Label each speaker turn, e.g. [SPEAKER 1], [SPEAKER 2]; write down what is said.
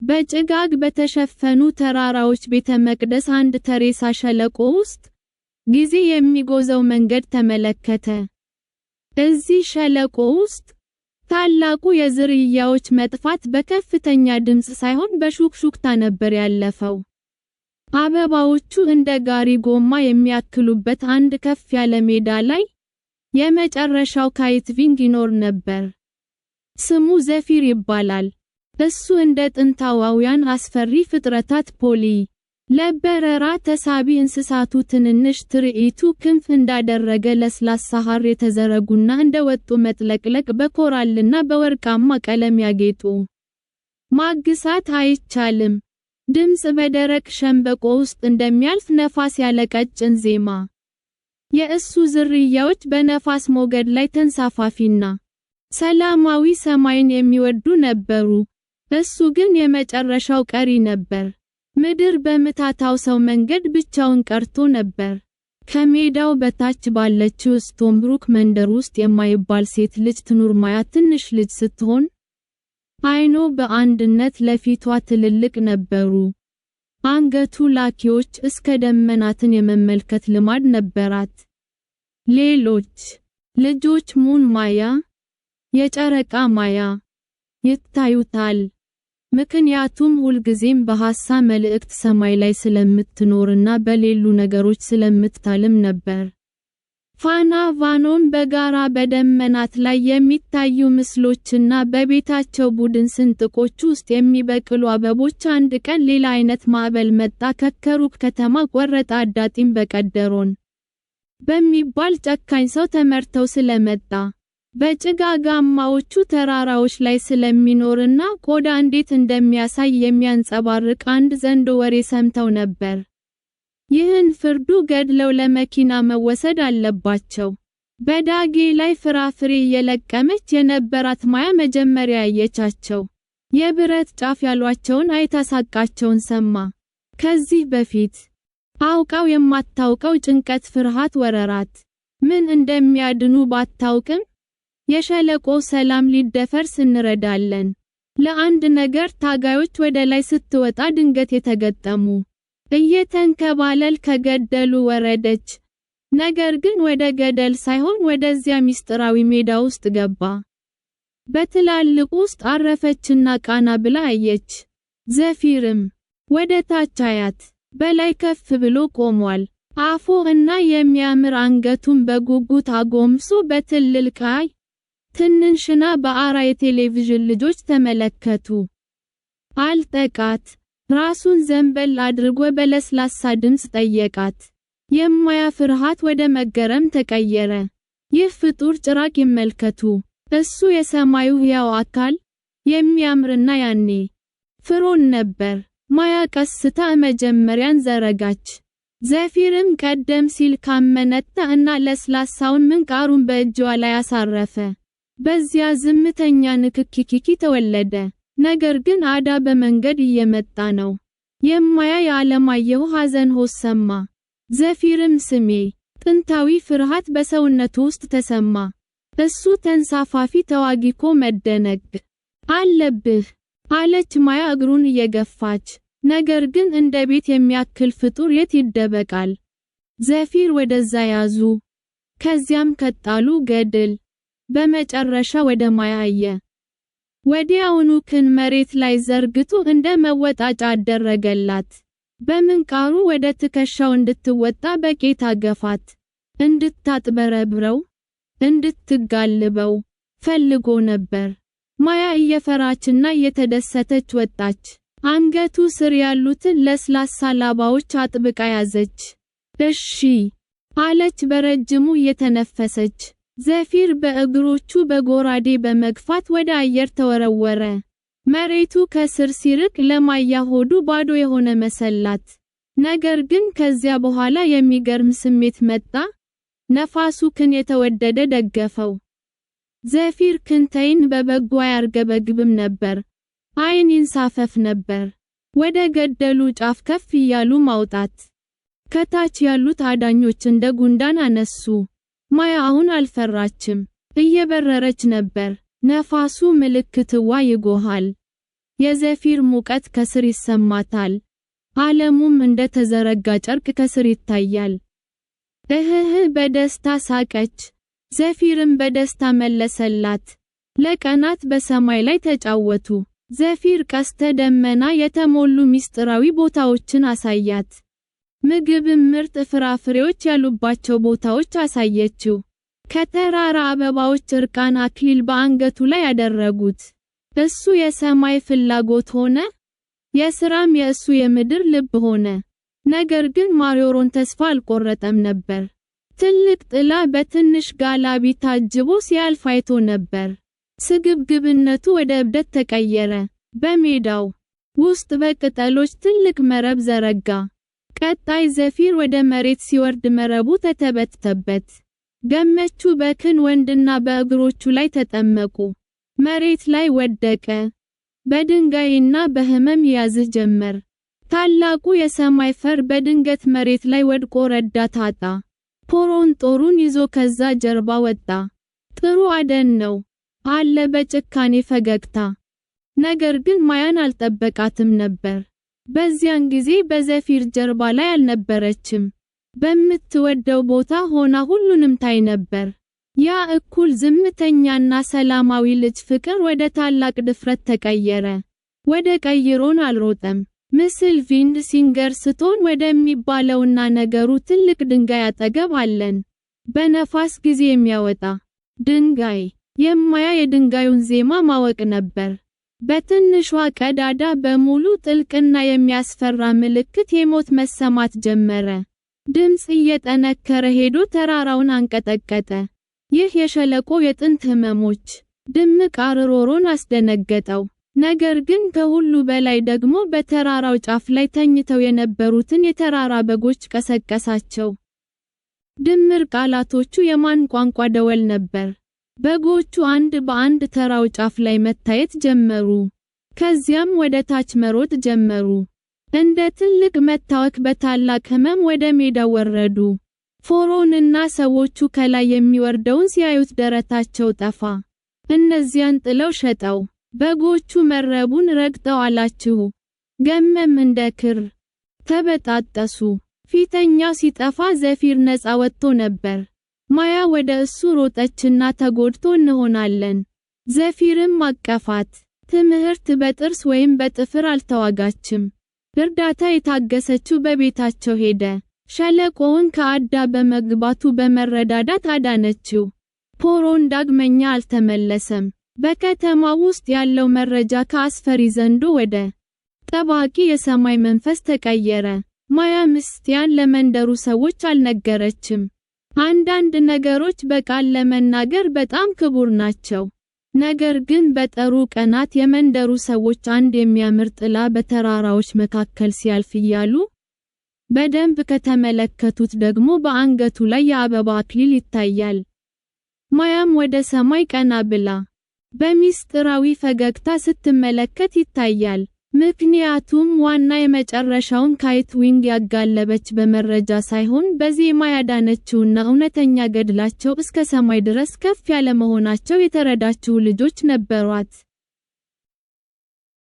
[SPEAKER 1] በጭጋግ በተሸፈኑ ተራራዎች ቤተ መቅደስ አንድ ተሬሳ ሸለቆ ውስጥ ጊዜ የሚጎዘው መንገድ ተመለከተ። እዚህ ሸለቆ ውስጥ ታላቁ የዝርያዎች መጥፋት በከፍተኛ ድምፅ ሳይሆን በሹክሹክታ ነበር ያለፈው። አበባዎቹ እንደ ጋሪ ጎማ የሚያክሉበት አንድ ከፍ ያለ ሜዳ ላይ የመጨረሻው ካይትቪንግ ይኖር ነበር። ስሙ ዘፊር ይባላል። እሱ እንደ ጥንታውያን አስፈሪ ፍጥረታት ፖሊ ለበረራ ተሳቢ እንስሳቱ ትንንሽ ትርኢቱ ክንፍ እንዳደረገ ለስላሳ ሐር የተዘረጉና እንደ ወጡ መጥለቅለቅ በኮራልና በወርቃማ ቀለም ያጌጡ። ማግሳት አይቻልም። ድምፅ በደረቅ ሸምበቆ ውስጥ እንደሚያልፍ ነፋስ ያለ ቀጭን ዜማ። የእሱ ዝርያዎች በነፋስ ሞገድ ላይ ተንሳፋፊና ሰላማዊ ሰማይን የሚወዱ ነበሩ። እሱ ግን የመጨረሻው ቀሪ ነበር። ምድር በምታታው ሰው መንገድ ብቻውን ቀርቶ ነበር። ከሜዳው በታች ባለችው ስቶንብሩክ መንደር ውስጥ የማይባል ሴት ልጅ ትኑር። ማያ ትንሽ ልጅ ስትሆን፣ አይኖ በአንድነት ለፊቷ ትልልቅ ነበሩ። አንገቱ ላኪዎች እስከ ደመናትን የመመልከት ልማድ ነበራት። ሌሎች ልጆች ሙን ማያ፣ የጨረቃ ማያ ይታዩታል። ምክንያቱም ሁልጊዜም በሐሳ መልእክት ሰማይ ላይ ስለምትኖርና በሌሉ ነገሮች ስለምታልም ነበር። ፋና ቫኖን በጋራ በደመናት ላይ የሚታዩ ምስሎችና በቤታቸው ቡድን ስንጥቆች ውስጥ የሚበቅሉ አበቦች። አንድ ቀን ሌላ አይነት ማዕበል መጣ። ከከሩቅ ከተማ ቆረጠ አዳጢም በቀደሮን በሚባል ጨካኝ ሰው ተመርተው ስለመጣ፣ በጭጋጋማዎቹ ተራራዎች ላይ ስለሚኖርና ቆዳ እንዴት እንደሚያሳይ የሚያንጸባርቅ አንድ ዘንዶ ወሬ ሰምተው ነበር። ይህን ፍርዱ ገድለው ለመኪና መወሰድ አለባቸው። በዳጌ ላይ ፍራፍሬ እየለቀመች የነበራት ማያ መጀመሪያ ያየቻቸው የብረት ጫፍ ያሏቸውን አይታ ሳቃቸውን ሰማ። ከዚህ በፊት አውቃው የማታውቀው ጭንቀት ፍርሃት ወረራት። ምን እንደሚያድኑ ባታውቅም፣ የሸለቆ ሰላም ሊደፈርስ እንረዳለን። ለአንድ ነገር ታጋዮች ወደ ላይ ስትወጣ ድንገት የተገጠሙ እየተንከባለል ከገደሉ ወረደች። ነገር ግን ወደ ገደል ሳይሆን ወደዚያ ምስጢራዊ ሜዳ ውስጥ ገባ። በትላልቅ ውስጥ አረፈችና ቃና ብላ አየች። ዘፊርም ወደ ታች አያት። በላይ ከፍ ብሎ ቆሟል። አፉ እና የሚያምር አንገቱን በጉጉት አጎንብሶ በትልል ቃይ ትንንሽና በአራ የቴሌቪዥን ልጆች ተመለከቱ። አልጠቃት። ራሱን ዘንበል አድርጎ በለስላሳ ድምፅ ጠየቃት። የማያ ፍርሃት ወደ መገረም ተቀየረ። ይህ ፍጡር ጭራቅ ይመልከቱ። እሱ የሰማዩ ሕያው አካል፣ የሚያምርና ያኔ ፍሮን ነበር። ማያ ቀስታ መጀመሪያን ዘረጋች። ዘፊርም ቀደም ሲል ካመነታ እና ለስላሳውን ምንቃሩን በእጇ ላይ አሳረፈ። በዚያ ዝምተኛ ንክኪኪኪ ተወለደ። ነገር ግን አዳ በመንገድ እየመጣ ነው። የማያ የዓለማየሁ ሐዘን ሆስ ሰማ። ዘፊርም ስሜ ጥንታዊ ፍርሃት በሰውነቱ ውስጥ ተሰማ። እሱ ተንሳፋፊ ተዋጊኮ መደነቅ አለብህ፣ አለች ማያ እግሩን እየገፋች። ነገር ግን እንደ ቤት የሚያክል ፍጡር የት ይደበቃል? ዘፊር ወደዛ ያዙ። ከዚያም ከጣሉ ገድል። በመጨረሻ ወደ ማያ አየ። ወዲያውኑ ክን መሬት ላይ ዘርግቶ እንደ መወጣጫ አደረገላት። በምንቃሩ ወደ ትከሻው እንድትወጣ በቄታ ገፋት። እንድታጥበረብረው፣ እንድትጋልበው ፈልጎ ነበር። ማያ እየፈራችና እየተደሰተች ወጣች። አንገቱ ስር ያሉትን ለስላሳ ላባዎች አጥብቃ ያዘች። እሺ፣ አለች በረጅሙ እየተነፈሰች። ዘፊር በእግሮቹ በጎራዴ በመግፋት ወደ አየር ተወረወረ። መሬቱ ከስር ሲርቅ ለማያ ሆዱ ባዶ የሆነ መሰላት። ነገር ግን ከዚያ በኋላ የሚገርም ስሜት መጣ። ነፋሱ ክን የተወደደ ደገፈው። ዘፊር ክንተይን በበጎ አያርገበግብም ነበር። አይን ይንሳፈፍ ነበር። ወደ ገደሉ ጫፍ ከፍ እያሉ ማውጣት። ከታች ያሉት አዳኞች እንደ ጉንዳን አነሱ። ማያ አሁን አልፈራችም። እየበረረች ነበር። ነፋሱ ምልክትዋ ይጎሃል። የዘፊር ሙቀት ከስር ይሰማታል። ዓለሙም እንደ ተዘረጋ ጨርቅ ከስር ይታያል። እህህ በደስታ ሳቀች። ዘፊርም በደስታ መለሰላት። ለቀናት በሰማይ ላይ ተጫወቱ። ዘፊር ቀስተ ደመና የተሞሉ ምስጢራዊ ቦታዎችን አሳያት። ምግብም ምርጥ ፍራፍሬዎች ያሉባቸው ቦታዎች አሳየችው። ከተራራ አበባዎች እርቃን አክሊል በአንገቱ ላይ ያደረጉት። እሱ የሰማይ ፍላጎት ሆነ፣ የሥራም የእሱ የምድር ልብ ሆነ። ነገር ግን ማሪዮሮን ተስፋ አልቆረጠም ነበር። ትልቅ ጥላ በትንሽ ጋላቢ ታጅቦ ሲያልፍ አይቶ ነበር። ስግብግብነቱ ወደ እብደት ተቀየረ። በሜዳው ውስጥ በቅጠሎች ትልቅ መረብ ዘረጋ። ቀጣይ ዘፊር ወደ መሬት ሲወርድ መረቡ ተተበተበት። ገመቹ በክን ወንድና በእግሮቹ ላይ ተጠመቁ። መሬት ላይ ወደቀ። በድንጋይና በህመም ያዝህ ጀመር። ታላቁ የሰማይ ፈር በድንገት መሬት ላይ ወድቆ ረዳት አጣ። ፖሮን ጦሩን ይዞ ከዛ ጀርባ ወጣ። ጥሩ አደን ነው፣ አለ በጭካኔ ፈገግታ። ነገር ግን ማያን አልጠበቃትም ነበር። በዚያን ጊዜ በዘፊር ጀርባ ላይ አልነበረችም። በምትወደው ቦታ ሆና ሁሉንም ታይ ነበር። ያ እኩል ዝምተኛና ሰላማዊ ልጅ ፍቅር ወደ ታላቅ ድፍረት ተቀየረ። ወደ ቀይሮን አልሮጠም። ምስል ቪንድ ሲንገር ስቶን ወደሚባለውና ነገሩ ትልቅ ድንጋይ አጠገብ አለን። በነፋስ ጊዜ የሚያወጣ ድንጋይ። የማያ የድንጋዩን ዜማ ማወቅ ነበር። በትንሿ ቀዳዳ በሙሉ ጥልቅና የሚያስፈራ ምልክት የሞት መሰማት ጀመረ። ድምፅ እየጠነከረ ሄዶ ተራራውን አንቀጠቀጠ። ይህ የሸለቆ የጥንት ህመሞች ድምቅ አርሮሮን አስደነገጠው። ነገር ግን ከሁሉ በላይ ደግሞ በተራራው ጫፍ ላይ ተኝተው የነበሩትን የተራራ በጎች ቀሰቀሳቸው። ድምር ቃላቶቹ የማን ቋንቋ ደወል ነበር። በጎቹ አንድ በአንድ ተራው ጫፍ ላይ መታየት ጀመሩ። ከዚያም ወደ ታች መሮጥ ጀመሩ። እንደ ትልቅ መታወክ በታላቅ ህመም ወደ ሜዳው ወረዱ። ፎሮንና ሰዎቹ ከላይ የሚወርደውን ሲያዩት ደረታቸው ጠፋ። እነዚያን ጥለው ሸጠው። በጎቹ መረቡን ረግጠው አላችሁ። ገመም እንደ ክር ተበጣጠሱ። ፊተኛው ሲጠፋ ዘፊር ነፃ ወጥቶ ነበር። ማያ ወደ እሱ ሮጠችና ተጎድቶ እንሆናለን። ዘፊርም አቀፋት። ትምህርት በጥርስ ወይም በጥፍር አልተዋጋችም። እርዳታ የታገሰችው በቤታቸው ሄደ። ሸለቆውን ከአዳ በመግባቱ በመረዳዳት አዳነችው። ፖሮን ዳግመኛ አልተመለሰም። በከተማው ውስጥ ያለው መረጃ ከአስፈሪ ዘንዶ ወደ ጠባቂ የሰማይ መንፈስ ተቀየረ። ማያ ምስጢያን ለመንደሩ ሰዎች አልነገረችም። አንዳንድ ነገሮች በቃል ለመናገር በጣም ክቡር ናቸው። ነገር ግን በጠሩ ቀናት የመንደሩ ሰዎች አንድ የሚያምር ጥላ በተራራዎች መካከል ሲያልፍ እያሉ፣ በደንብ ከተመለከቱት ደግሞ በአንገቱ ላይ የአበባ አክሊል ይታያል። ማያም ወደ ሰማይ ቀና ብላ በሚስጥራዊ ፈገግታ ስትመለከት ይታያል። ምክንያቱም ዋና የመጨረሻውን ካይት ዊንግ ያጋለበች በመረጃ ሳይሆን በዜማ ያዳነችውና እውነተኛ ገድላቸው እስከ ሰማይ ድረስ ከፍ ያለ መሆናቸው የተረዳችው ልጆች ነበሯት።